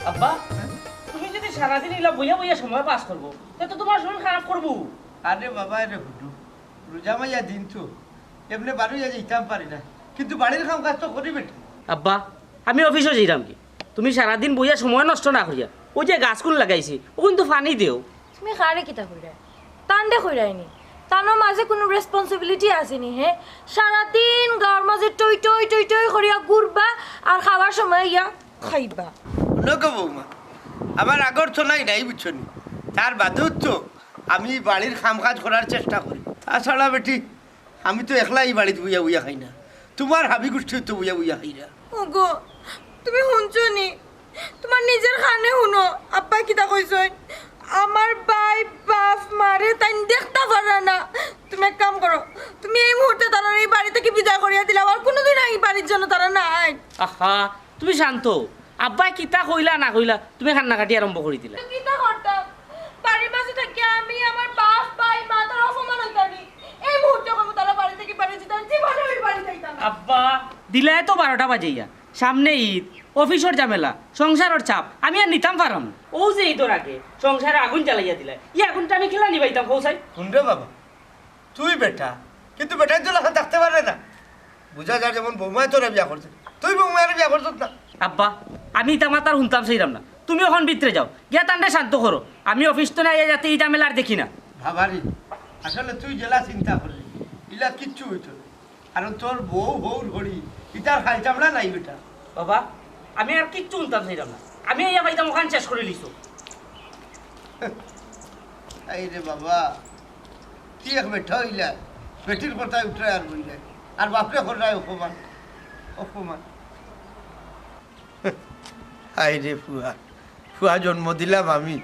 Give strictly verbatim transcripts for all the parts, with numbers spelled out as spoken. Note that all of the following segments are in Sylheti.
আব্বা, তুমি যদি সারাদিন ইলা বইয়া বইয়া সময় পাস করবো, তে তো তুমার শরীর খারাপ করবো। আরে বাবা, এরে হুডু, রোজা মাইয়া দিন তো, এমনে বারইয়া যাইতাম পারি না, কিন্তু বাড়ির কাম কাজ তো করি বেটি। আব্বা, আমি অফিসো যাইরাম কি? তুমি সারাদিন বইয়া সময় নষ্ট না করিয়া অউ যে গাছগুন লাগাইছি, অগুন তো পানি দেও। তুমি কারে কিতা কইরায়? তানরে কইরায়নি? তানর মাঝে কুনু রেসপন্সিবিলিটি আছে নি, হে? সারাদিন গাঁওর মাঝে টই টই টই টই করিয়া ঘুরবা আর খাওয়ার সময় ইয়া খাইবা। হুনো গো বৌমা, আমার আগর তো নাই নাই, বুঝছো নি? তার বাদেও তো আমি বাড়ির কাম কাজ করার চেষ্টা করি। তাছাড়া বেটি, আমি তো একলা ই বাড়িত বইয়া বইয়া খাই না, তুমার হাবি গুষ্টিও তো বইয়া বইয়া খাইরা। ওগো, তুমি হুনছো নি? তুমার নিজর কানে হুনো, আব্বায় কিতা কইছইন। আমার ভাই, বাফ, মারে তাইন দেখতা পাররা না। তুমি এক কাম করো, তুমি এই মুহূর্তে তারারে ই বাড়ি থাকি বিদায় করিয়া দিলাও, আর কুনুদিন ই বাড়ির যেন তারা না আইন। আহা, তুমি শান্ত। আব্বায় কিতা কইলা না কইলা, তুমি কান্নাকাটি আরম্ভ করি দিলা। তো কিতা করতাম? বাড়ির মাঝে থাকিয়া আমি, আমার বাফ, ভাই, মা তারা অপমান অইতাম নি। এই মুহূর্তে কইমু তারা বাড়ি থাকি বাড়ি যাইতাম, জীবনে ই বাড়ি যাইতাম না। আব্বা, দিলায় তো বারোটা বাজাইয়া। সামনে ঈদ, অফিসর ঝামেলা, সংসারর চাপ, আমি আর নিতাম পাররাম না। অউ যে ঈদর আগে সংসারে আগুন জ্বালাইয়া দিলায়, ই আগুনটা আমি কিলা নিবাইতাম কও চাই? হুনরে বাবা, তুই বেটা, কিন্তু বেটায় তো লাখান থাকতে পারে না। বুঝা যার যেমন বৌমায় তোরে বিয়া করছে, তুই বৌমায়রে বিয়া করছত না। আব্বা, আমি ইতা মাত আর হুনতাম চাইরাম না। তুমি অখন ভিতরে যাও, গিয়া তানরে শান্ত করো। আমি অফিস থনে আইয়া যাতে ই ঝামেলা আর দেখি না। বাবারে, আসলে তুই যেলা চিন্তা করলি, ইলা কিচ্ছু অইতো না। কারণ তোর বউ হউর হড়ি, ইতার খাল চামড়া নাই বেটা। বাবা, আমি আর কিচ্ছু হুনতাম চাইরাম না। আমি আইয়া পাইতাম অখান শেষ করিলিছো। আরে বাবা, কি এক বেটা অইলা, বেটির কথায় উঠরায় আর বইরায়, আর বাপরে কররায় অপমান, অপমান। হায়রে ফুয়া, ফুয়া জন্ম দিলাম আমি,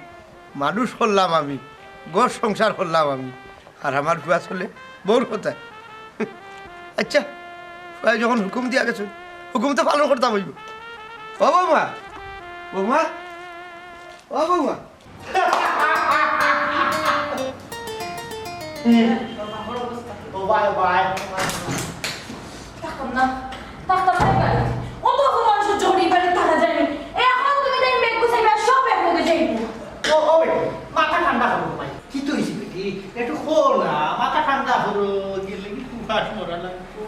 মানুষ করলাম আমি, ঘর সংসার করলাম আমি, আর আমার ফুয়া চলে বউর কথায়। আচ্ছা, ফুয়ায় যখন হুকুম দিয়া গেছইন, হুকুম তো পালন করতাম অইবো। ও বৌমা, বৌমা, ও বৌমা। ও ভাই, ভাই। থাকতাম না, থাকতাম না ই বাড়িত। অত অপমান সহ্য করি ই বাড়িত থাকা যায় নি। অখন তুমি তাইন ব্যাগ গুছাইবা, সব একলগে যাইমু। ও, ও বেটি, মাথা ঠান্ডা করো ভাই। কিতা অইছে বেটি? একটু কও না, মাথা ঠান্ডা করো, গেলে কিন্তু উপাস মরা লাগবো।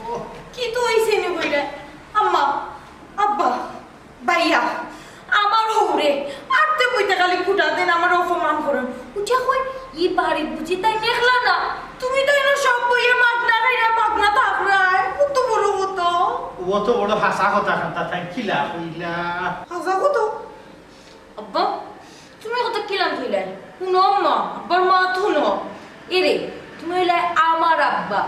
কিতা অইছে নি কইরা? আম্মা, আব্বা, ভাইয়া, আমার হউরে, আটতে বইতে খালি খুটা দেইন, আমারে অপমান করইন। উঠিয়া কইন, ই বাড়িত বুঝি তাইন একলা না, তুমি তাইন সব বইয়া মাগনা খাইরা মাগনা থাকরায়, কত বড় কথা। অত বড় হাছা কথা কান্তা তাই কিলা কইলা? হাছা কথা? আব্বা, তুমি কথা কিলান কইলায়? হুনো আম্মা, আব্বার মাত হুনো। এরে, তুমি অইলায় আমার আব্বা,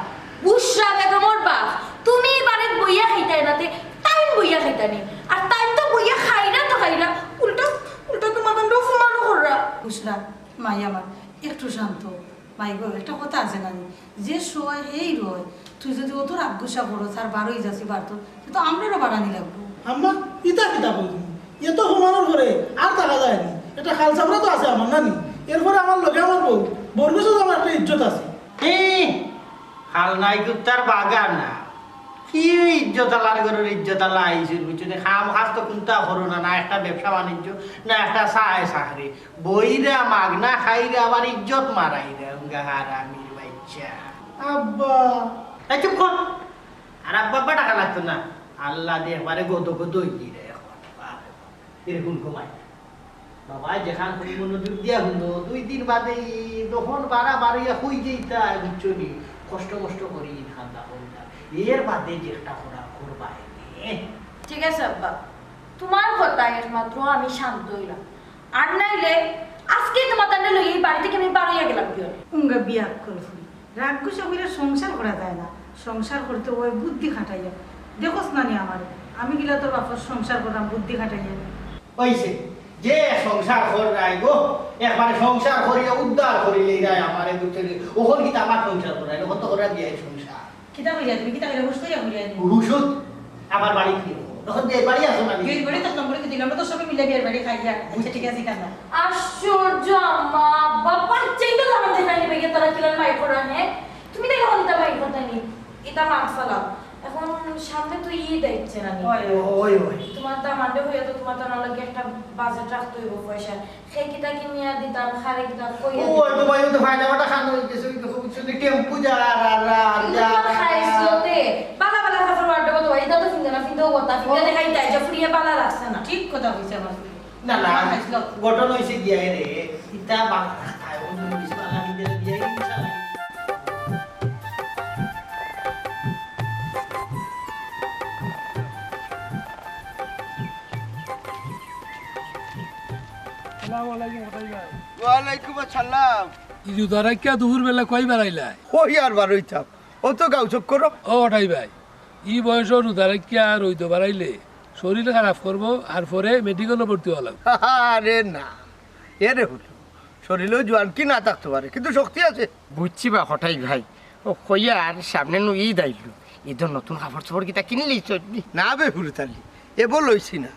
বুশরা বেগমর বাপ। তুমি ই বাড়িত বইয়া খাইতায় না তে, তাইন বইয়া খাইতা নি। আর তাইন তো বইয়া খাইরা তো খাইরা, উল্টা, উল্টা তুমার তানরে অপমানও কররা। বুশরা, মাই আমার, একটু শান্ত। মাই গো, একটা কথা আছে না নি? যে সয় এই রয়, তুই যদি অত রাগ গুসা করস আর বারই যাসি বারতো, তে তো আমরারও বারানি লাগবো। আম্মা, ইতা কিতা কও তুমি? এত অপমানর পরে আর থাকা যায় নি। একটা খাল চামড়া তো আছে আমার, না নি? এরপরে আমার লগে আমার বউ, বউর গেছেও তো আমার একটা ইজ্জত আছে। হি, খাল নাই কুত্তার বাগান না। কি ইজ্জত আলার ঘরর ইজ্জত আলা আইছইন, বুঝছো নি? কাম কাজ তো কুন্তা করো না, না একটা ব্যবসা বাণিজ্য, না একটা চায় চাকরি। বইরা মাগনা খাইরা আবার ইজ্জত মারাইরা, উঙ্গা হারামির বাইচ্চা। আব্বা। এই চুপ কর। আর আব্বা আব্বা ডাকা লাগতো না। আল্লাহ দে একবারে গদো গদো অইগিরে অখন। বাপরে বাপ। এরকম ঘুমাই। বাবা, যেখান তুমি মনোযোগ দিয়া হুনো, দুই দিন বাদে ই যখন বারা বারইয়া কই যাইতা, বুঝছো নি? কষ্ট মষ্ট করি ইখান তা করি না। এর বাদে যেটা করা করবা এনে। ঠিক আছে আব্বা, তুমার কথায় একমাত্র আমি শান্ত অইলাম, আর নাইলে আজকেই তুমার তানরে লইয়া ই বাড়ি থাকি আমি বারইয়া গেলাম কিয়নে। উঙ্গা বিয়া করছি, রাগ গুসা কইরা সংসার করা যায় না, সংসার করতে অয় বুদ্ধি খাটাইয়া। দেখোস না নি আমারে, আমি গিলা তোর বাপর সংসার করলাম বুদ্ধি খাটাইয়া। অইছে, যে সংসার কররায় গো, একবারে সংসার করিয়া উদ্ধার করিলেই যায় আমারে, বুঝছো নি? অখন কিতা আমার সংসার কররায়, অখন তো করা দিয়া সংসার। কিতা কইরা তুমি, কিতা কইরা হুশ কইরা কইরা নি? হুশুত, আমার বাড়ি কি? অখন বিয়ার বাড়ি আছো না নি? বিয়ার বাড়ি তো নম্বরে কি দিলাম, আমরা তো সবে মিলে বিয়ার বাড়ি খাইয়া। আচ্ছা, ঠিক আছে, কান্দা। আশ্চর্য আম্মা, আব্বা পাইছেই তো লাগান দেখাই নিবে গিয়া তারা কিলান মাই করা, হ্যাঁ? তুমি দেখো ইতা মাই করতা নি, ইতা মাত ফালাও। এখন সামনে তো ঈদ আইছে না নি? ওই, ওই, ওই। তোমার দামান্দে হইয়া তো তোমার তো নালগে একটা বাজেট রাখতে হইব পয়সা। হে কিতা কিনিয়া দিতাম, খারে কিতা কইয়া ও, দিতাম। তো ভাই, ও তো ফায়দা বাটা খান হয়ে গেছে, ওই তো খুব শুনে টেম্পু যা, রা, রা, কিন্তু যা, তোমার রা, খাইছ রা। লতে, বালা বালা কাপড় ওয়ার্ডে তো ভাই, এটা তো ফিন্দে না, ফিন্দে ও কথা, ফিন্দে দেখাই তাই যে ফুরিয়ে বালা লাগছে না। ঠিক কথা কইছে আমার ফুরিয়ে। না, না, খাইছ লো। ঘটনা হইছে গিয়া রে, ইতা বালা রাখা, ও জন্য বেশি বালা দিতে দিয়ে, ইনশাআল্লাহ। আসসালামু আলাইকুম, হটাই ভাই। ওয়ালাইকুম আসসালাম। ই রোজা রাখিয়া দুপুর বেলা কই বাড়াইলায়? ওই আর বারইতাম, ও তো গাউ চক্কর। ও হটাই ভাই, ই বয়সো রোজা রাখিয়া রইদ বাড়াইলে শরীর খারাপ করবো, আর পরে মেডিকেলো ভর্তি হওয়া লাগবো। আরে না, এরে হলো, শরীরেও জোয়ান কি না থাকতে পারে, কিন্তু শক্তি আছে। বুঝছি বা হটাই ভাই, ও কইয়া আর সামনে নু ঈদ আইল, ঈদর নতুন কাপড় চোপড় কিতা কিনলি চলবি? না বে হুরুতালি, এবার লইছি না,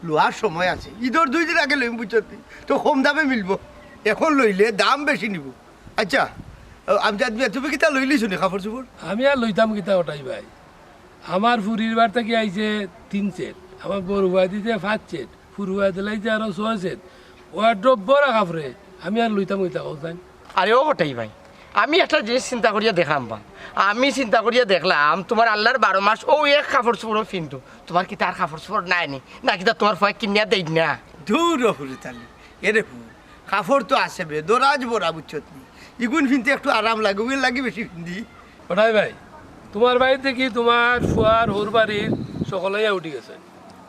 লোয়ার সময় আছে, ঈদর দুই দিন আগে লইম বুঝছি, তো কম দামে মিলবো, এখন লইলে দাম বেশি নিব। আচ্ছা, আমি জানি, তুমি কিতা লইলিছো নি কাপড় চোপড়? আমি আর লইতাম কিতা হটাই ভাই, আমার ফুরির বার থাকি আইছে তিন সেট, আমার বড় ভাই দিতে পাঁচ সেট, ফুরু ভাই দিলাইছে আরো ছয় সেট, ওয়ার্ড্রোব ভরা কাপড়ে, আমি আর লইতাম কিতা কও চাইন? আরে ও হটাই ভাই, আমি একটা জিনিস চিন্তা করিয়া দেখলাম বা, আমি চিন্তা করিয়া দেখলাম তোমার আল্লাহর বারো মাস ও এক কাপড় চোপড় ফিন্দো, তোমার কিতা আর কাপড় চোপড় নাই নি? না কিতা তোমার ফুয়া কিনিয়া দেই না? দূর হুরুতালি, এরে হুর, কাপড় তো আছে বে, দরাজ বড়া বুঝছত নি, ইগুন ফিনতে একটু আরাম লাগে, ওগুন লাগি বেশি ফিন্দি। হটাই ভাই, তোমার বাড়িত দেখি তোমার ফুয়ার হউর বাড়ির সকলে উঠি গেছে,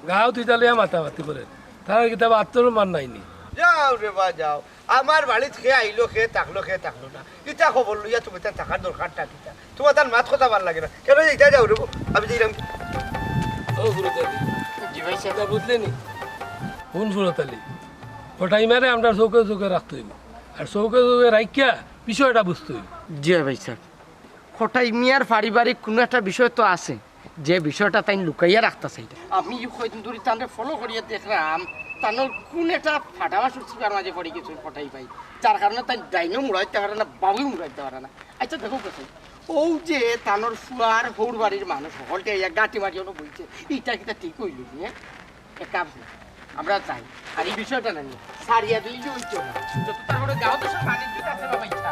গাও তুই তাহলে মাতামাতি করে, তার কিতা বাত্তর মান নাই নি? যাও রে বা যাও, আমার বাড়িত কে আইলো, কে থাকলো, কে থাকলো না, ইতা খবর লইয়া তুমি তার থাকার দরকারটা কিতা? তোমার তার মাত কথা ভালা লাগে না কেন? ইতা যাও রে বা, আমি যাইলাম। ও হুরুতালি, জি ভাই সাহেব। বুঝলে নি? কোন হুরুতালি? হটাই মারে আমরা চোখে চোখে রাখতে হইব, আর চোখে চোখে রাখিয়া বিষয়টা বুঝতে হইব। জি ভাই সাহেব, হটাই মিয়ার পারিবারিক কোনো একটা বিষয় তো আছে, যে বিষয়টা তাই লুকাইয়া রাখতা চাইরা। আমি কয়দিন ধরে তানরে ফলো করিয়া দেখলাম, তানোর কোন একটা ফাটাবাসুর চিপার মাঝে পড়ি গেছে হটাই ভাই, যার কারণে তাই ডাইনও মুড়াইতে পারে না, বাউও মুড়াইতে পারে না। আচ্ছা দেখো কথা, ও যে তানোর ফুয়ার হউর বাড়ির মানুষ সকলকে ইয়া গাঁটি মারি অনো বইছে, ইটা কিতা ঠিক হইল নি? এক কাম করি, আমরা যাই, আর এই বিষয়টা না নিয়ে সারিয়া দিলে যে হইতো না। যত তার বড় গাও তো সব বাণিজ্যিক আছে বাবা, ইচ্ছা।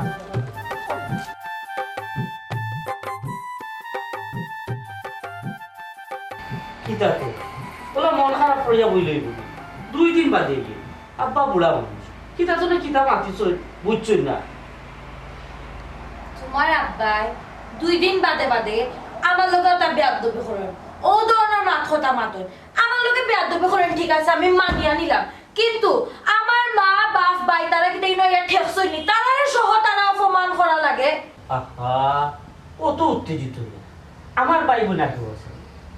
কিতা তো? ওলা মন খারাপ করিয়া বই লইব। দুই দিন বাদে গিয়ে। আব্বা বুড়া মানুষ। কিতা তো না কিতা মাতিছই, বুঝছই না। তোমার আব্বায় দুই দিন বাদে বাদে আমার লগে একটা বেয়াদবি করেন, ও ধরনের মাত কথা মাতন। আমার লগে বেয়াদবি করেন, ঠিক আছে, আমি মানিয়া নিলাম, কিন্তু আমার মা, বাপ, ভাই, তারা কিতা ইনো ইয়া ঠেকছই নি? তারারে সহ তারা অপমান করা লাগে। আহা, ও তো উত্তেজিত হইল। আমার ভাই বোন কেউ আছে,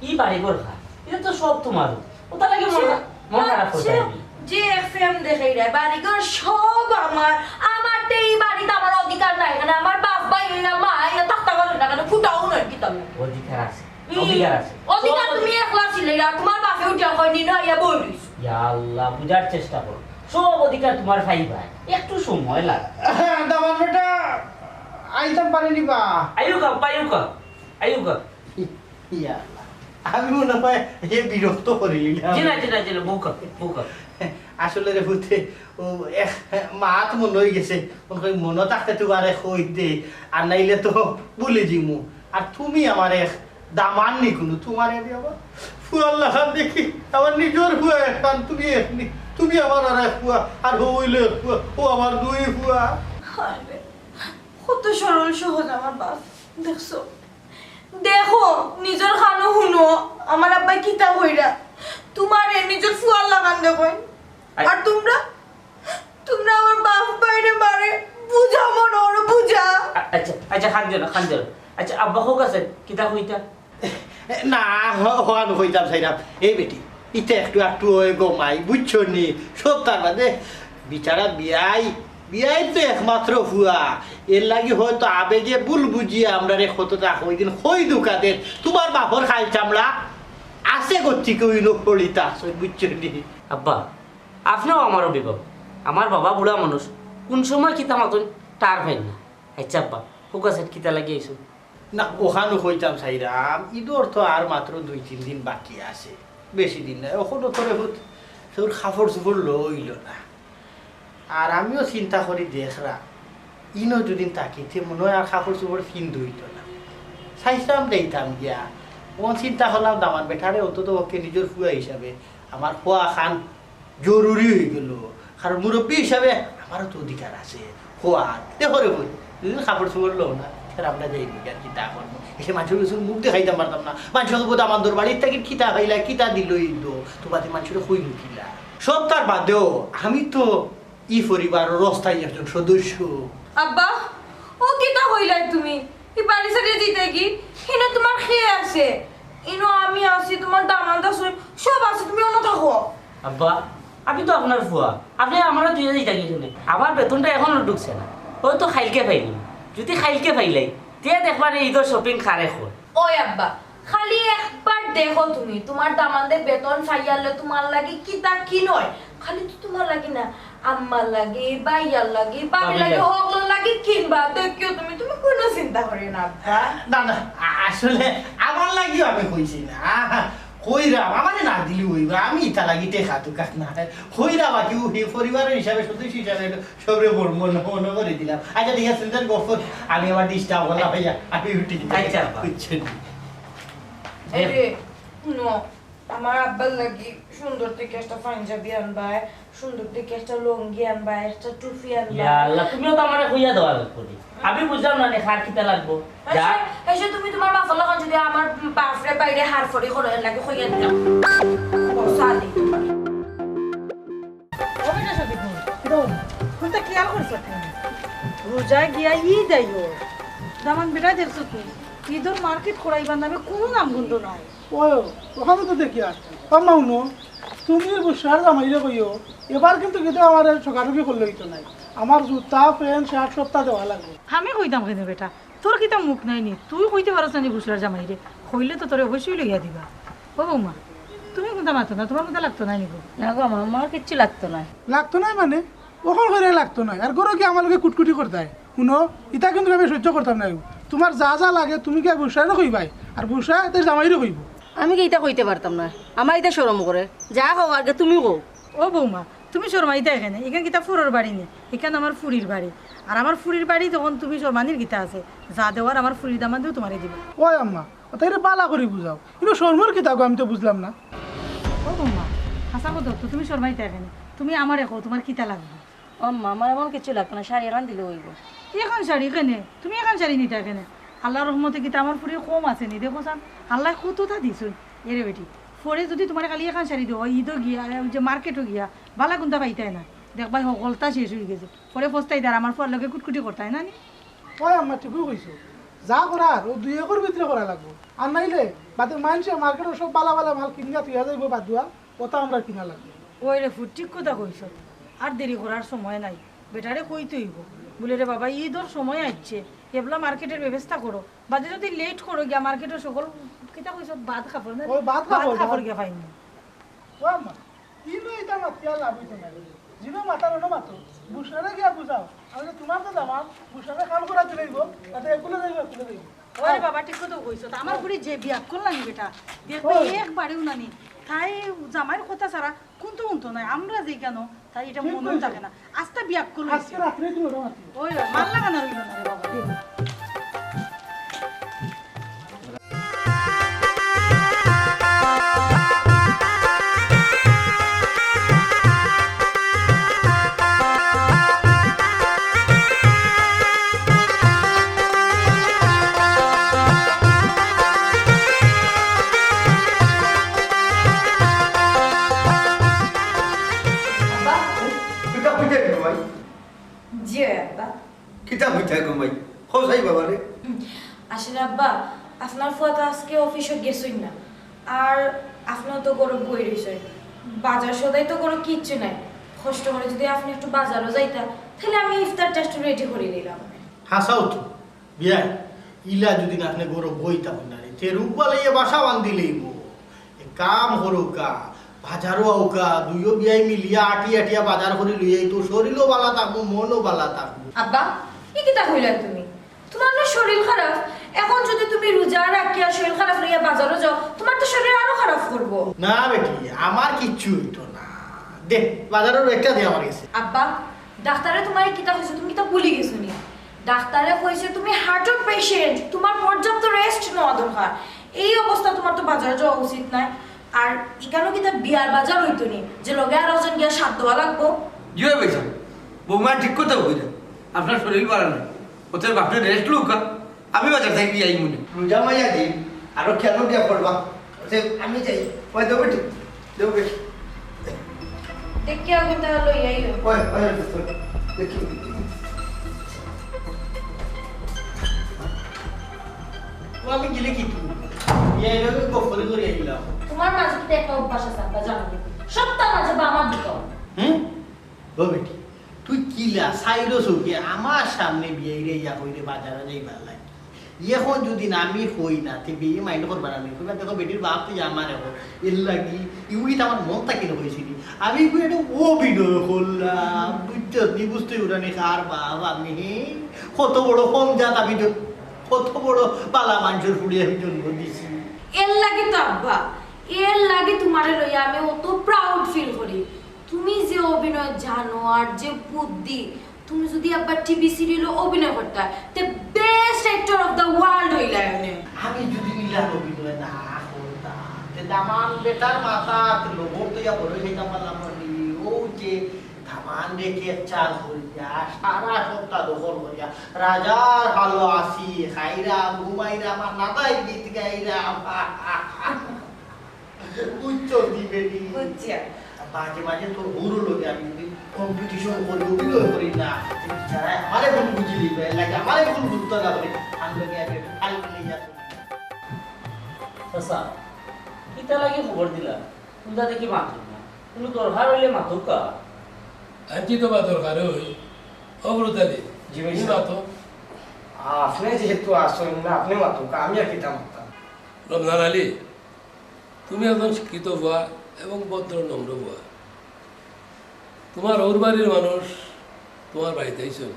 ই বাড়ি ঘর খা, এটা তো সব তোমার। ও তার লাগে মন মন খারাপ করতে সে হইনি। যে এফএম দেখাই রে, বাড়িঘর সব আমার, আমার তো এই বাড়িতে আমার অধিকার নাই, কেন আমার বাপ ভাই হইলা মা, ইয়া থাকতে পারবে না, কেন ফুটাও নয় কিতা? অধিকার আছে, অধিকার আছে। অধিকার তুমি একলা ছিলে, আর তোমার বাপে উঠে কয়নি না, ইয়া বই রইছ। ইয়া আল্লাহ, বুঝার চেষ্টা করো, সব অধিকার তোমার ভাই ভাই, একটু সময় লাগে। দামান বেটা, আইতাম পারিনি বা। আইউকা, আব্বা, আইউকা, আইউকা। ইয়া আল্লাহ, আমি মনে হয় এ বিরক্ত করিলি না। জি না, জি না, জি না, বউকা, বউকা। আসলে রে পুতে, ও এক মাত মনে হয়ে গেছে, মনে হয় মনে থাকতে তুই আরে কই দে, আর নাইলে তো ভুলে যিমু। আর তুমি আমার এক দামান নি কোনো, তোমার এনে আবার ফুয়ার লাখান দেখি, আমার নিজের ফুয়া একখান, তুমি এক নি, তুমি আমার আর এক ফুয়া, আর হইলে এক ফুয়া, ও আমার দুই ফুয়া। কত সরল সহজ আমার বাপ, দেখছো? দেখো, নিজের কানো হুনো, আমার আব্বাই কিতা কইরা। তোমারে নিজের ফুয়ার লাখান দেখইন। আর তোমরা, তোমরা আমার বাপ ভাইরে মারে, বুঝা মনে করো, বুঝা। আ-, আচ্ছা, আচ্ছা, কান্দিও না, কান্দিও না। আচ্ছা, আব্বা হোক আছে, কিতা কইতা? না, হ-, হন কইতাম চাইলাম। এই বেটি, ইতে একটু একটু ওই গো মাই, বুঝছো নি? সব তার বাদে বিচারা বিয়াই, বিয়াই তো একমাত্র ফুয়া। এর লাগি হয়তো আবেগে ভুল বুঝিয়া আমরা রে কতটা কই দিন কই দুকা দেন। তোমার বাপর খাই চামড়া আছে গচ্ছি কেউ ইনো পড়িতা আছে, বুঝছো নি? আব্বা, আপনিও আমার অভিভাবক। আমার বাবা বুড়া মানুষ, কোন সময় কিতা মাতন তার হয় না। আচ্ছা আব্বা, হোক আছে, কিতা লাগি আইছো? না, অখানউ কইতাম চাইরাম, ইদর তো আর মাত্র দুই তিন দিন বাকি আছে, বেশি দিন নাই। অখনও তোরে হুত কেউর কাপড় চোপড় লওয়া অইলো না। আর আমিও চিন্তা করি দেখরাম, ইনো দুদিন থাকি তে মনে অয় আর কাপড় চোপড় ফিন্দা অইতো না। চাইছিলাম যাইতাম গিয়া, অখন চিন্তা করলাম দামান বেটারে অন্তত পক্ষে নিজর ফুয়া হিসাবে আমার কওয়া খান জরুরি অইগেলো, কারণ মুরব্বি হিসাবে আমারও তো অধিকার আছে। কওয়া, দেখো রে বইন, দুদিন কাপড় চোপড় লও না, ফের আমরা যাইমু গিয়া, আর কিতা করমু? এসে মানষর গেছে মুখ দেখাইতাম পারতাম না। মানষে কইবো, "দামান্দর বাড়িত থাকি কিতা পাইলা, কিতা দিলো ইদো?" তো বাদে মানষরে কইমু কিলা? সবতার বাদেও আমি তো ই পরিবারর অস্থায়ী একজন সদস্য। আব্বা, ও কিতা কইলায় তুমি? ই বাড়ি ছাড়িয়া যাইতায় গি? হিনো তুমার কে আছে? ইনো আমি আছি, তুমার দামান্দ আছে, সব আছে, তুমি অনো থাকো। আব্বা, আমি তো আপনার ফুয়া, আপনে আমারে থইয়া যাইতা গি কেনে? আমার বেতনটা অখনো ঢুকছে না, অউ তো কাইলকে পাইমু। যুদি কাইলকে পাইলাই, তে দেখবায়নে ইদর shopping কারে কয়। ওই আব্বা, খালি একবার দেখো তুমি, তুমার দামান্দে বেতন পাইয়ারলে তুমার লাগি কিতা কিনয়। খালি তো তুমার লাগি না, আম্মার লাগি, ভাইয়ার লাগি, ভাবির ভাবির লাগি, লাগি। হকলর লাগি কিনবা। দেখিও তুমি, তুমি কুনু চিন্তা করিও না, আব্বা। না, না, আ-, আসলে আমার লাগিও আমি কইছি না। কইরাম, আমারে না দিলেও অইবো, আমি ইতা লাগি টেকা টুকা না। কইরাম, বাকি ও হে পরিবারর হিসাবে, সদস্য হিসাবে সবরে বড় মনে, মনে করি দিলাম। আচ্ছা, ঠিক আছে, চিন্তার গফর, আমি আবার disturb অইলাম, ভাইয়া, আমি উঠি। আচ্ছা, আব্বা। বুঝছেন? এই রে, হুনো, আমার আব্বার লাগি সুন্দর দেখি একটা পাঞ্জাবি আনবায়, সুন্দর দেখি একটা লুঙ্গি আনবায়, একটা টুপি আনবায়। ইয়া আল্লাহ, তুমিও তো আমারে কইয়া দেওয়া লাগবো নি। আমি বুঝলাম না নে, কার কিতা লাগবো। যা। এসে, এসে তুমি তুমার বাপর লাখান যুদি আমার বাপরে বাইরে হারফড়ি করো, এর লাগি কইয়া দিলাম। ও, সাদি। ও বেটা শফিকুল, কিতা অইলো? তুই তো খেয়াল করছস না। রোজা গিয়া ইদ আইও। দামান বেটা দেখছস তুই? ইদর market করাইবার নামে কুনু নামগন্ধ নাই। ও, অখানো তো দেখিয়ার। আম্মা, হুনো, তুমি বুশরার জামাইরে কইও, এবার কিন্তু কিতা আমারে ঠকাঠকি করলে অইতো নায়। আমার জুতা, pant, shirt সবতা দেওয়া লাগবো। আমি কইতাম কেনে বেটা? তোর কিতা মুখ নাই নি? তুই কইতে পারস না নি বুশরার জামাইরে? কইলে তো তোরে অবশ্যই লইয়া দিবা। ও বৌমা, তুমি কুনতা মাতো না? তুমার কুনতা লাগতো নায় নি গো? না গো আম্মা, আমার কিচ্ছু লাগতো নায়। লাগতো নায় মানে? অখন কইরায় লাগতো নায়। আর ঘরো গিয়া আমার লগে কুটকুটি করতায়। হুনো, ইতা কিন্তু আমি সহ্য করতাম নায়। তুমার যা যা লাগে তুমি গিয়া বুশরারে কইবায়, আর বুশরায় তার জামাইরে কইবো। আমি কিতা ইতা কইতে পারতাম নায়, আমার ইতা শরম করে। যা কও আগে তুমি কও। ও বৌমা, তুমি শরমাইতায় কেনে? ইখান কিতা ফুরর বাড়ি নি? ইখান আমার ফুরির বাড়ি। আর আমার ফুরির বাড়ি, তখন তুমি শরমানির কিতা আছে? যা দেওয়ার আমার ফুরির দামান্দেও তুমারে দিবা। ওই আম্মা, ও তাইরে বালা করি বুঝাও। ইনো শরমর কিতা গো, আমি তো বুঝলাম না। ও বৌমা, হাছা কথা তো, তুমি শরমাইতায় কেনে? তুমি আমারে কও, তুমার কিতা লাগবো? ও আম্মা, আমার এমন কিচ্ছু লাগতো না, শাড়ি এখান দিলে অইবো। এখান শাড়ি কেনে? তুমি এখান শাড়ি নিতায় কেনে? আল্লার রহমতে কিতা আমার ফুরি কম আছে নি? দেখো চাইন, আল্লায় কততা দিছইন। এরে বেটি, পরে যুদি তুমারে খালি এখান শাড়ি দেওয়া, ইদো গিয়া, ওই যে market-ও গিয়া, বালা কুনতা পাইতায় না। দেখবায় হকলতা শেষ অইগেছে। পরে পস্তাইতায়, আর আমার ফুয়ার লগে কুটকুটি করতায় না নি? ওই আম্মা, ঠিকউ কইছো। যা করার, অউ দুই একর ভিতরে করা লাগবো। আর নাইলে বাদে মানষে market-ও সব বালা বালা মাল কিনিয়া থইয়া যাইবো বাদুয়া। ওটা আমরা কিনা লাগবে। ওই রে ফুত, ঠিক কথা কইছস। আর দেরি করার সময় নাই, বেটারে কইতে অইবো। বুলে, "রে বাবা, ইদর সময় আইছে, এবলা market-এর ব্যবস্থা করো, বাদে যুদি late করো গিয়া market-ও সকল," কিতা কইছস, বাদ কাপড় না? ওই বাদ বাদ কাপড়, কাপড় বাদ। গিয়া পাইনি। ও আম্মা, ইনো ইতা মাতিয়া লাভ অইতো না। জিনো মাতার অনো মাতো, বুশরারে গিয়া বুঝাও। আমি তো তুমার তো দামান, বুশরারে খাল করা দিলাইবো, তাতে একুলে যাইবো, একুলে যাইবো। আরে বাবা, ঠিক কথা কইছো। তা আমার ফুরি যে বিয়াক্কল নানি বেটা, দেখবে ওই। একবারেউ নানি। তাই জামাইর কথা ছাড়া কুনতা হুনতো নায়। আমরা যেই কেনে, তাই ইটা ঠিক মনেও কইছো। থাকে না। আস্তা বিয়াক্কল আজকে অইছে। রাত্রে তুমি ওটা মাতিও। ওই, ওই, মাল লাগানো রইল না রে বাবা। আব্বা। কিতা কইতে গো মাই? জি, আব্বা। কিতা কইতে গো মাই? হোসাই বাবা রে। হুম, আসলে আব্বা, আপনার ফুয়া তো আজকে অফিসো গেছইন না, আর আপনেও তো ঘরো বই রইছইন, বাজার সদাই তো ঘরো কিচ্ছু নাই। কষ্ট করি যুদি আপনে একটু বাজারো যাইতা, তাইলে আমি ইফতারটা একটু ready করি দিলাম। হাছাউ তো, বিয়াই, ইলা যুদি না আপনে ঘরো বই থাকইন না রে, তে রোগ বালাইয়ে বাসা বান্ধিলাইবো। এক কাম করউক্কা, বাজারো আউক্কা, দুইও বিয়াই মিলিয়া আটিয়া আটিয়া বাজার করি লইয়া আইতো, শরীলও বালা থাকবো, মনও বালা থাকবো। আব্বা, ই কিতা কইলা তুমি? তুমার না শরীল খারাপ, এখন যদি তুমি রোজা রাখিয়া শরীর খারাপ লইয়া বাজারো যাও, তোমার তো শরীর আরো খারাপ করবো। না বেটি, আমার কিচ্ছু অইতো না। দে, বাজারর ব্যাগটা দে আমার গেছে। আব্বা, ডাক্তারে তোমারে কিতা কইছে, তুমি কিতা ভুলি গেছো নি? ডাক্তারে কইছে তুমি হার্টর পেশেন্ট, তোমার পর্যাপ্ত রেস্ট নেওয়া দরকার। এই অবস্থা তোমার তো বাজারো যাওয়া উচিত নায়। আর ইখানো কিতা বিয়ার বাজার অইতো নি যে লগে আরোজন গিয়া সাথ দেওয়া লাগবো? জি অয় ভাইসাব, বৌমা ঠিক কথা কইরা, আপনার শরীর ভালা নায়, অতএব আপনে রেস্ট লউক্কা। আমি বাজার থাকি আইমুনে। রোজা মাইয়া দিন, আরো খেয়াল দিয়া করবা। আচ্ছা, আমি যাই। ওই দেবো ঠিক। দেবো বেশ। দেখি আগুন তাহলে লই আইও। ওই, ওই, ওই, দেখি। ও আমি গেলে কি তুমি? ইয়া, এটা আমি গফরি করে আইলাম। তোমার মাঝে কিন্তু একটা অভ্যাস আছে, আব্বা জানো। সপ্তাহ মাঝে বামার দিত। হুম? ও বেটি, তুই কিলা চাইরো চউখে আমার সামনে বিয়াইরে ইয়া কইরে বাজারো যাইবার লাগি। এখন যদি না আমি কই না, তে বিয়ে মাইন্ড করবা না নি? কইবা, "দেখো বেটির বাপ তো আমার এখন।" এর লাগি, ইউই তো আমার মন থাকি না কইছিলি। আমি কই এটা অভিনয় করলাম, বুঝছস নি? বুঝতে উঠানি কার বাপ আমি? কত বড় কম জাত আমি জন-, কত বড় বালা মানুষের ফুড়ি আমি জন্ম দিছি। এর লাগি তো আব্বা, এর লাগি তোমারে লইয়া আমি অত প্রাউড ফিল করি। তুমি যে অভিনয় জানো আর যে বুদ্ধি, তুমি যদি আবার টিভি সিরিয়ালে অভিনয় করতা, তে best actor of the world হইলা এনে। আমি যদি ইলান অভিনয় না করতাম, তে দামান বেটার মাথা লবর তো ইয়া বড় হইতাম পারলাম না নি। ও যে দামান রে ক্যাপচার করিয়া, সারা সপ্তাহ দখল করিয়া, রাজার ভালো আছি, খাইরাম, ঘুমাইরাম, আর নাদাই গীত গাইরাম। বুঝছো নি বেটি? বুঝছি আমি। মাঝে মাঝে তোর বউর লগে আমি যদি কম্পিটিশন করি, অভিনয় করি না, যারা আমারে ভুল বুঝি নিবে, লাগে আমারে ভুল বুঝতে না পারে, আমি লগে আমি একটু খাল মিলে যাবো। চাচা, কিতা লাগি খবর দিলা? কুনতা দেখি মাতইন না। কুনু দরকার অইলে মাতউক্কা। আনছি তো বা দরকার অই। ও ব্রতালি, জি ভাই তুমি সাহেব। মাতো। আপনে যেহেতু আছইন না, আপনে মাতউক্কা, আমি আর কিতা মাততাম? রমজান আলী, তুমি একজন শিক্ষিত পুয়া এবং ভদ্র নম্র পুয়া। তোমার হউর বাড়ির মানুষ তোমার বাড়িত আইছইন,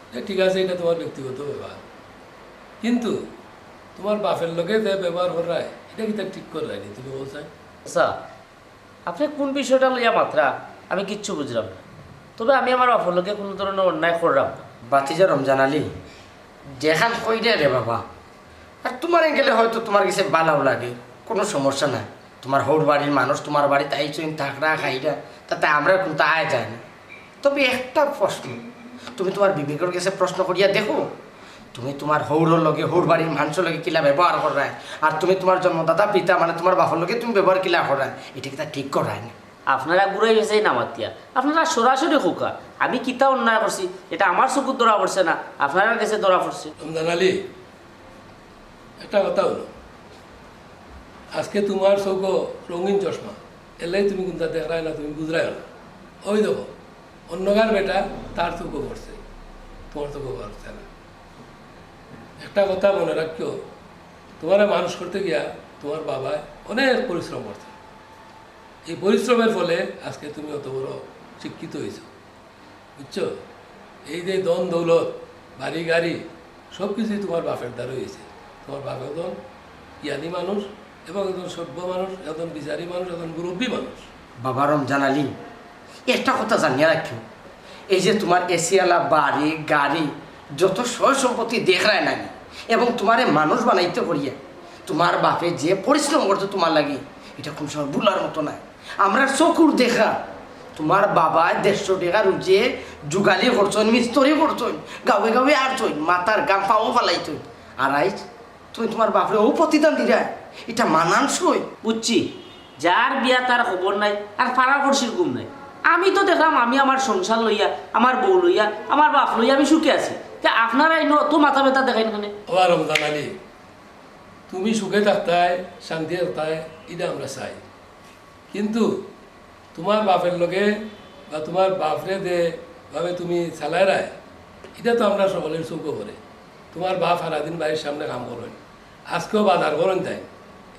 ইটা ঠিক আছে, ইটা তোমার ব্যক্তিগত ব্যাপার, কিন্তু তোমার বাপের লগে যে ব্যবহার কররায়, ইটা কিতা ঠিক কররায় নি? তুমি কও চাই। আচ্ছা, আপনে কুন বিষয়টা লইয়া মাতরা, আমি কিচ্ছু বুঝরাম না। তবে আমি আমার বাপর লগে কুনু ধরনর অন্যায় কররাম না। ভাতিজা রমজান আলী, যেখান কইরে রে বাবা, আর তোমার অ্যাঙ্গেলে হয়তো তোমার গেছে ভালাও লাগে, কুনু সমস্যা নাই। তোমার হউর বাড়ির মানুষ তোমার বাড়িত আইছইন, থাকরা, খাইরা, তাতে আমরার কুনতা আয় যায় না। তবে একটা প্রশ্ন, তুমি তোমার বিবেকর গেছে প্রশ্ন করিয়া দেখো, তুমি তোমার হউরর লগে, হউর বাড়ির মানষর লগে কিলা ব্যবহার কররায়, আর তুমি তোমার জন্মদাতা পিতা, মানে তোমার বাপর লগে তুমি ব্যবহার কিলা কররায়, ইটা কিতা ঠিক কররায় না? আপনারা ঘুরাই পেচাই না মাতিয়া, আপনারা সরাসরি কউক্কা। আমি কিতা অন্যায় করছি, ইটা আমার চকুত ধরা পড়ছে না, আপনারার গেছে ধরা পড়ছে। রমজান আলী, একটা কথা অইলো, আজকে তোমার চউখো রঙিন চশমা, এরলাগি তুমি কুনতা দেখরায় না, তুমি বুঝরায় না। ওই দেখো, অন্যগার বেটা, তার চউখো পড়ছে, তোমার চউখো পড়ছে না। একটা কথা মনে রাখিও, তোমারে মানুষ করতে গিয়া তোমার বাবায় অনেক পরিশ্রম করছে। এই পরিশ্রমের ফলে আজকে তুমি অত বড় শিক্ষিত অইছো, বুঝছো? এই যে ধন দৌলত, বাড়ি গাড়ি, সব কিছুই তোমার বাপের দ্বারা অইছে। তোমার বাপ একজন জ্ঞানী মানুষ এবং একজন সভ্য মানুষ, একজন বিচারী মানুষ, একজন মুরব্বী মানুষ। বাবা রমজান আলী, একটা কথা জানিয়া রাখিও, এই যে তোমার এসিআলা বাড়ি, গাড়ি, যত সয় সম্পত্তি দেখরায় না নি, এবং তোমারে মানুষ বানাইতে করিয়া তোমার বাপে যে পরিশ্রম করছে তোমার লাগি, ইটা কুন সময় ভুলার মতো নায়। আমরার চকুর দেখা, তোমার বাবায় দেড়শো টেকা রুজিয়ে জুগালি করছইন, মিস্তরি করছইন, গাঁওয়ে গাঁওয়ে আটছইন, মাথার ঘাম পাও ফালাইছইন। আর আইজ তুমি তোমার বাপরে অউ প্রতিদান দিরায়, ইটা মানানসই? বুঝছি, যার বিয়া তার খবর নাই, আর পাড়া পড়শির ঘুম নাই। আমি তো দেখরাম, আমি আমার সংসার লইয়া, আমার বউ লইয়া, আমার বাপ লইয়া আমি সুখে আছি। তে আপনারা ইনো অত মাথা ব্যথা দেখাইন কেনে? ও রমজান আলী, তুমি সুখে থাকতায়, শান্তি থাকতায়, ইটা আমরা চাই। কিন্তু তোমার বাপের লগে বা তোমার বাপরে যে ভাবে তুমি চালাইরায়, ইটা তো আমরা সকলের চউখো পড়ে। তোমার বাপ সারাদিন বাড়ির সামনে কাম করইন, আজকেও বাজার করইন তাইন।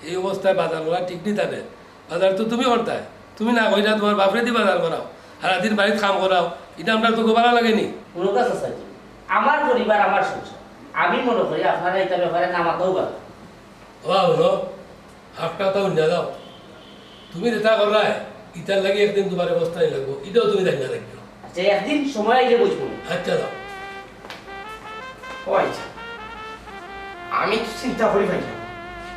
এই অবস্থায় বাজার করা ঠিক নি তাদের। বাজার তো তুমি করতায়, তুমি না কইরা তোমার বাপরে দি বাজার করাও, সারাদিন বাড়িত কাম করাও, ইটা আমরার তো ভালা লাগে নি। হুনউক্কা চাচাজি, আমার পরিবার, আমার সংসার, আমি মনে করি আপনারা ইটা ব্যাপারে না মাতাউ ভালা। ও বাবা, হুনো, হাফটা তো উন্না দাও। তুমি যেটা কররায়, ইটার লাগি একদিন তুমারে পস্তানি লাগবো, ইটাও তুমি জানিয়া রাখিও। আচ্ছা, একদিন সময় আইলে বুঝবো। আচ্ছা, দাও। ও আচ্ছা, আমি তো চিন্তা করি পাইলাম,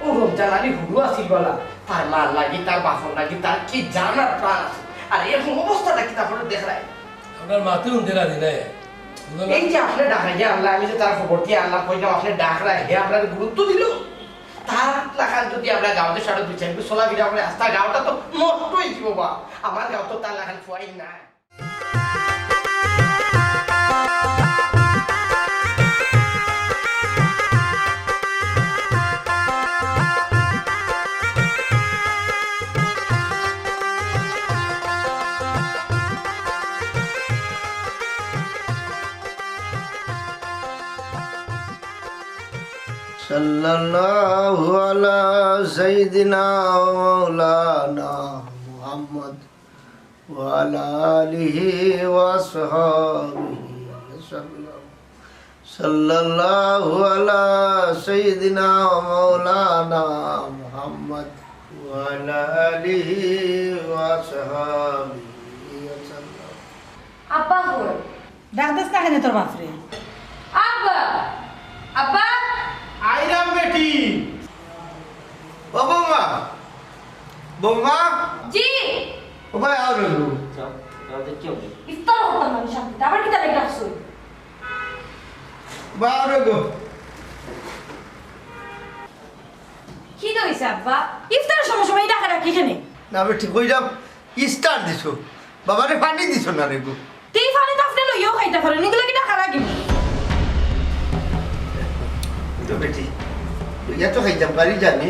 ও রমজান আলী হুরু আছিল বালা, তার মার লাগি, তার বাপর লাগি, তার কি জান আর প্রাণ আছে। আর এখন অবস্থাটা কিতা করে দেখরায়? আপনার মাতে হুনতে রাজি নাই। এই যে আপনে ডাকাইয়া আনলা, আমি যে তার খবর দিয়া আনলা, কইলাম আপনে ডাকরা, হে আপনার গুরুত্ব দিল। তার লাখান যদি আমরা গাঁওতে সারা দুই চার চলাফিরা করে, আস্তা গাঁওটা তো নষ্ট হয়ে দিব বা। আমার গাঁও তো তার লাখান ফুয়াই নাই। صلى الله على سيدنا ومولانا محمد وعلى آله وأصحابه وسلم. صلى الله على سيدنا ومولانا محمد وعلى آله وأصحابه وسلم. আব্বা কই? ডাক দেস না কেনে তোর বাপরে? আব্বা! আব্বা! আইরাম বেটি। ও বৌমা, বৌমা। জি। ও ভাই, আও রে গো। যাও, যাও, দেখি হবে। ইফতার করতাম আমি শান্তিতে, আবার কিতা লেগে ডাকছো? বা, আও রে গো। কিতা অইছে আব্বা? ইফতারের সময় সময় ডাকা ডাকি কেনে? না, আমি ঠিক অই যাম। ইফতার দিছো, বাবারে পানি দিছো না রে গো। তে ই পানি তো আপনে লইয়াও খাইতা পারইন, ইগুলা কিতা খারা কিনি? তো বেটি, লইয়া তো খাইতাম পারি জানি।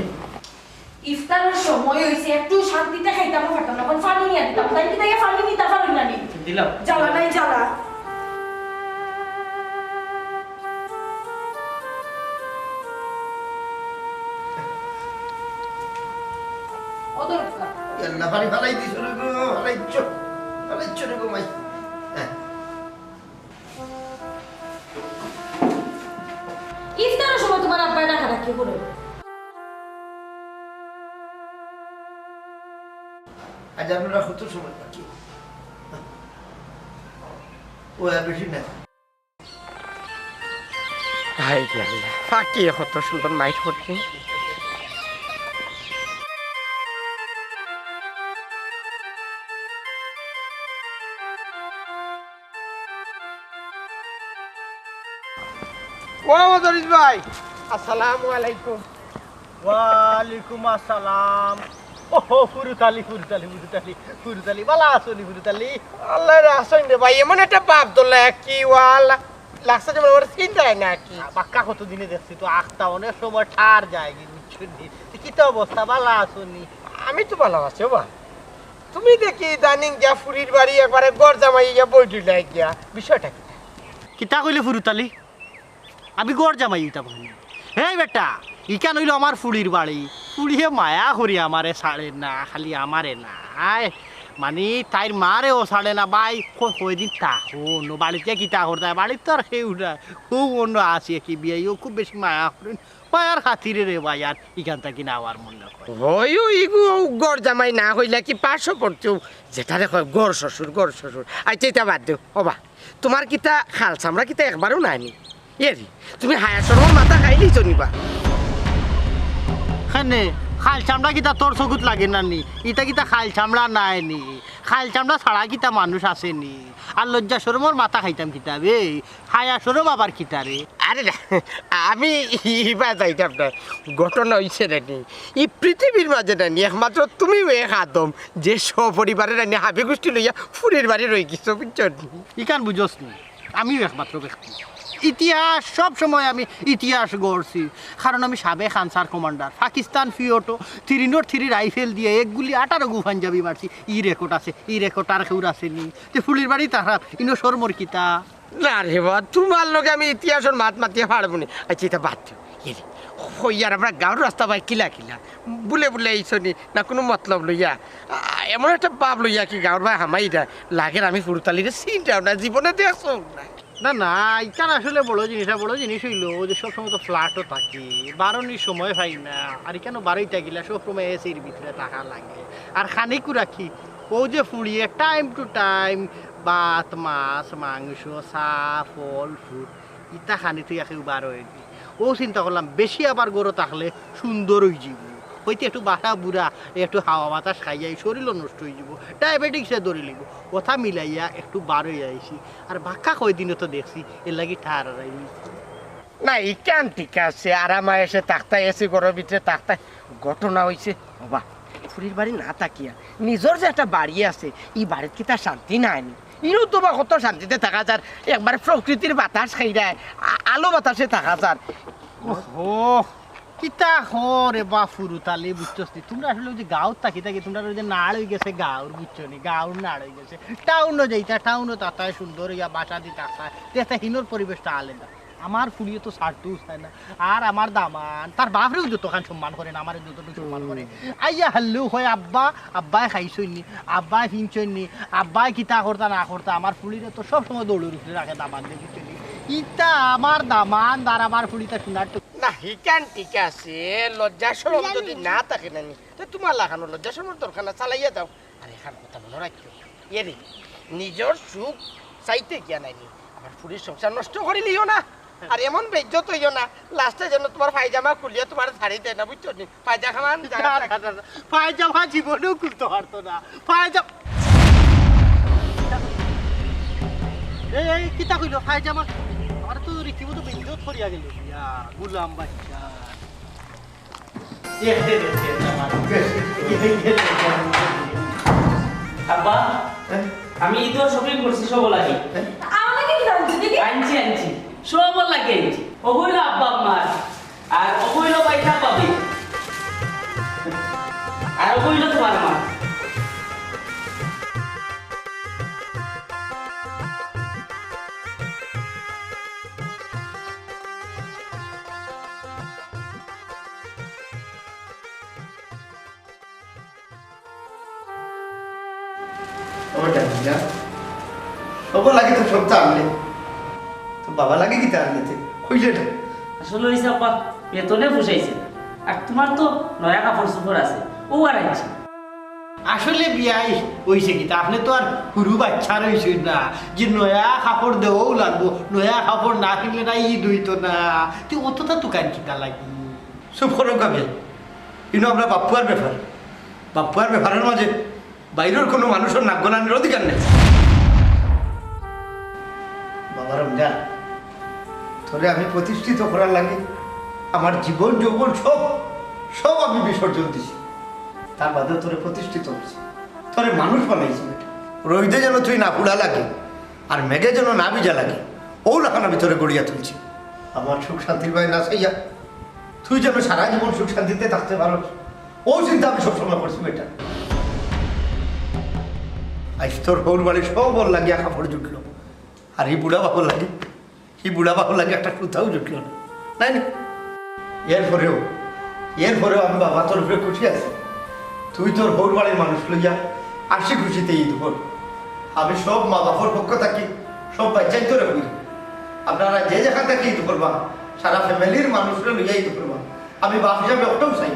ইফতারের সময় অইছে, একটু শান্তিতে খাইতামও পারতাম না, অখন পানি নিয়া দিতাম, তাইন কিতা ইয়া পানি নিতা পারইন না নি? দিলাম। জ্বালা নাই জ্বালা। ও দরকার। ইয়াল্লা, পানি ফালাই দিছো রে গো, ফালাইছো, ফালাইছো রে গো মাই। হ্যাঁ। ইফতারের সময় তুমার আব্বায় ডাকাডাকি করে। আজ আপনারা কত সময় বাকি? ও আর বেশি না। হায় রে আল্লাহ, ফাঁকি কত সুন্দর মাইর করছে। ও মদরিস ভাই, আসসালামু আলাইকুম। ওয়ালাইকুম আসসালাম। ওহো, ফুরুতালি, ফুরুতালি, ফুরুতালি, ফুরুতালি, বালা আছো নি ফুরুতালি? আল্লাহ রে, আছইন রে ভাই, এমন একটা বাপ দলে কি ওয়ালা লাগছে যে মনে হয় চিন্তায় নাকি? বাক্কা কতদিনে দেখছি তো আখতা, অনেক সময় ঠার যায় কি, বুঝছো নি? তো কিতা অবস্থা, বালা আছো নি? আমি তো বালা আছি, ও বা। তুমি দেখি ইদানিং গিয়া ফুরির বাড়ি একবারে ঘর জামাই গিয়া বই দিলাই গিয়া, বিষয়টা কিতা? কিতা কইলে ফুরুতালি? আমি ঘর জামাই অইতাম কেনে? এই বেটা, ইখান অইলো আমার ফুড়ির বাড়ি। ফুড়িয়ে মায়া করি আমারে ছাড়ে না, খালি আমারে না। আয়, মানি তাইর মারেও ছাড়ে না, ভাই, ক-, কয়দিন থাকো, অন্য বাড়িত কিতা করতায়, বাড়িত তো আর কেউ নাই। খুব অন্য আছে কি বিয়াইও, খুব বেশি মায়া করেন। মায়ার খাতিরে রে ভাই, আর ইখান থাকি না আমার মন না কয়। হয়, ইগু ঘর জামাই না হইলা কি পার্শ্ববর্তী, যেটারে কয় ঘর শ্বশুর, ঘর শ্বশুর। আচ্ছা, ইটা বাদ দেও, ও বা। তুমার কিতা খাল চামড়া কিতা একবারও নাই নি? এ রে, তুমি হায়া শরমর মাথা খাইলিছো নি বা? কেনে, খাল চামড়া কিতা তোর চকুত লাগে না নি? ইটা কিতা খাল চামড়া নায় নি? খাল চামড়া ছাড়া কিতা মানুষ আছে নি? আর লজ্জা শরমর মাথা খাইতাম কিতা বে? হায়া শরম আবার কিতা রে? আরে না, আমি ইবা যাইতাম না। ঘটনা অইছে না নি, ই পৃথিবীর মাঝে না নি, একমাত্র তুমিউ এক আদম, যে সপরিবারে না নি হাবি গুষ্টি লইয়া ফুরির বাড়ি রই গেছো, বুঝছো নি? ইখান বুঝোস নি, আমিও একমাত্র ব্যক্তি। ইতিহাস, সব সময় আমি ইতিহাস গড়ছি, কারণ আমি সাবেক আনসার কমান্ডার, পাকিস্তান পিওটো, থ্রি নট থ্রি রাইফেল দিয়া এক গুলি আঠারো গু পাঞ্জাবি মারছি। ই রেকর্ড আছে, ই রেকর্ড আর কেউর আছে নি? তে ফুরির বাড়ি তারা ইনো শরমর কিতা? না রে বা, তুমার লগে আমি ইতিহাসর মাত মাতিয়া পারবো নি। আচ্ছা, ইটা বাদ দেও। এ রে, কইয়ার আমরা গাঁওর রাস্তা ভাই কিলা কিলা, বুলে বুলে আইছো নি, না কুনু মতলব লইয়া? আ, এমন একটা ভাব লইয়া কি গাঁওর ভাই হামাইরা, লাগের আমি ফুরুতালিরে চিনতাম না, জীবনে দেখছো না। না, না, ইখান আসলে বড় জিনিস না। বড় জিনিস অইলো যে সব সময় তো ফ্ল্যাটও থাকি, বারনির সময় পাই না। আর ইখানও বারইতা গিলা সব সময় এসির ভিতরে থাকা লাগে। আর খানিকু রাখি, অউ যে ফুড়িয়ে time to time ভাত, মাছ, মাংস, চা, ফল, fruit, ইতা খানি তুই একেবারে বারইনি। অউ চিন্তা করলাম, বেশি আবার ঘরো থাকলে সুন্দর অইযিবো। অইতে একটু বাসা বুড়া, একটু হাওয়া বাতাস খাইয়া ই শরীরও নষ্ট অইযিবো, ডায়াবেটিক্সে ধরি লিবো। কথা মিলাইয়া একটু বারই আইছি। আর বাক্কা কয়দিনও তো দেখছি, এরলাগি ঠার হারাই নিছি। না, ইখান ঠিক আছে, আরাম আয়েশে থাকতায়, এসি ঘরর ভিতরে থাকতায়। ঘটনা অইছে, ওবা, ফুড়ির বাড়ি না থাকিয়া নিজর যে একটা বাড়ি আছে, ই বাড়িত কিতা শান্তি নাই নি? ইনো তো বা কত শান্তিতে থাকা যার, একবার প্রকৃতির বাতাস খাইরায়, আ-, আলো বাতাসে থাকা যার। ওহো, কিতা কও রে বা ফুরুতালি, বুঝছস নি? তুমরা আসলে অউ যে গাঁওত থাকি থাকি তুমরার অউ যে নাড় অইগেছে গাঁওর, বুঝছো নি? গাঁওর নাড় অইগেছে। টাউনো যাইতা, টাউনো থাকতায় সুন্দর অইয়া বাসা দি থাকতায়, দেখতায় হিনর পরিবেশটা আলাদা। আমার ফুড়িয়ে তো ছাড়তেউ চায় না। আর আমার দামান, তার বাফরেউ যতখান সম্মান করে না, আমারে যতটুকু সম্মান করে। আইয়া হাল্লু কয়, "আব্বা।" আব্বায় খাইছইন নি, আব্বায় ফিনছইন নি, আব্বায় কিতা করতা না করতা, আমার ফুড়িরে তো সব সময় দৌড়র উপরে রাখে দামান দেখি চলি। ইতা আমার দামান আর আমার ফুড়িতা সোনার টুকরা। না, হিখান ঠিক আছে, লজ্জা শরম যদি না থাকে না নি, তে তুমার লাখানো লজ্জা শরমর দরকার না, চালাইয়া যাও। আর এখান কথা মনো রাখিও, এরে, নিজর সুখ চাইতে গিয়া নাইনি, আমার ফুড়ির সংসার নষ্ট করিলিও না। আর এমন বেইজ্জত অইও না, লাস্টে যেন তুমার পায়জামা খুলিয়া তুমারে ছাড়ি দেয় না, বুঝছো নি? পায়জামা খান না, না, না, না, পায়জামা জীবনেও খুলতে পারতো না। পায়জামা, এই, এই, কিতা কইলো? পায়জামা? আমার তো রীতিমতো বেইজ্জত করিয়া গেল। ইয়া, গুলাম বাচ্চা। আব্বা, হ্যাঁ? আমি ইদর শপিং করছি সব লাগি। হ্যাঁ? আমার লাগি কিতা আনছো দেখি? আনছি, আনছি। সব লাগি আনছি। অগু অইলো আব্বা আম্মার। আর অগু অইলো বাইতা ভাবি। আর অগু অইলো তুমার মা। ও ডালিয়া, ওগো লাগি তো সব তো আনলে। তো বাবা লাগি কিতা আনলে তে? কইলে না। আসলে অইছে আব্বা, বেতনে পুষাইছে না। আর তুমার তো নয়া কাপড় চোপড় আছে, অউ আর আনছি। আসলে বিয়াই অইছে কিতা, আপনে তো আর হুরু বাচ্চা রইছইন না যে নয়া কাপড় দেওয়াউ লাগবো, নয়া কাপড় না কিনলে না ইদ অইতো না। তে অততা তুকাইন কিতা লাগি? চুপ করো কাবিল। ইনো আমরা বাপ্পুয়ার ব্যাপার, বাপ্পুয়ার ব্যাপারর মাঝে বাইরর কুনু মানুষর নাক গলানির অধিকার নাই। বাবা রমজান, তোরে আমি প্রতিষ্ঠিত করার লাগি আমার জীবন যৌবন সব, সব আমি বিসর্জন দিছি। তার বাদেও তোরে প্রতিষ্ঠিত করছি, তোরে মানুষ বানাইছি বেটা। রইদে যেন তুই না পুড়া লাগে, আর মেঘে যেন না ভিজা লাগে, অউ লাখান আমি তোরে গড়িয়া তুলছি। আমার সুখ শান্তির বায় না চাইয়া তুই যেন সারা জীবন সুখ শান্তিতে থাকতে পারস, অউ চিন্তা আমি সবসময় করছি বেটা। আইজ তোর হউর বাড়ি সবর লাগিয়া কাপড় জুটলো, আর ই বুড়া বাবার লাগি, ই বুড়া বাবার লাগি একটা সুতাও জুটলো না, নাই না? এরপরেও, এরপরেও আমি বাবা তোর উপরে খুশি আছি। তুই তোর হউর বাড়ির মানুষ লইয়া হাসি খুশিতে ইদ কর। আমি সব মা বাবার পক্ষ থাকি সব বাচ্চাইন্তরে কই, আপনারা যে যেখান থাকি ইদ করবা, সারা ফ্যামিলির মানুষরে লইয়া ইদ করবা। আমি বাপ হিসাবে ওটাও চাই।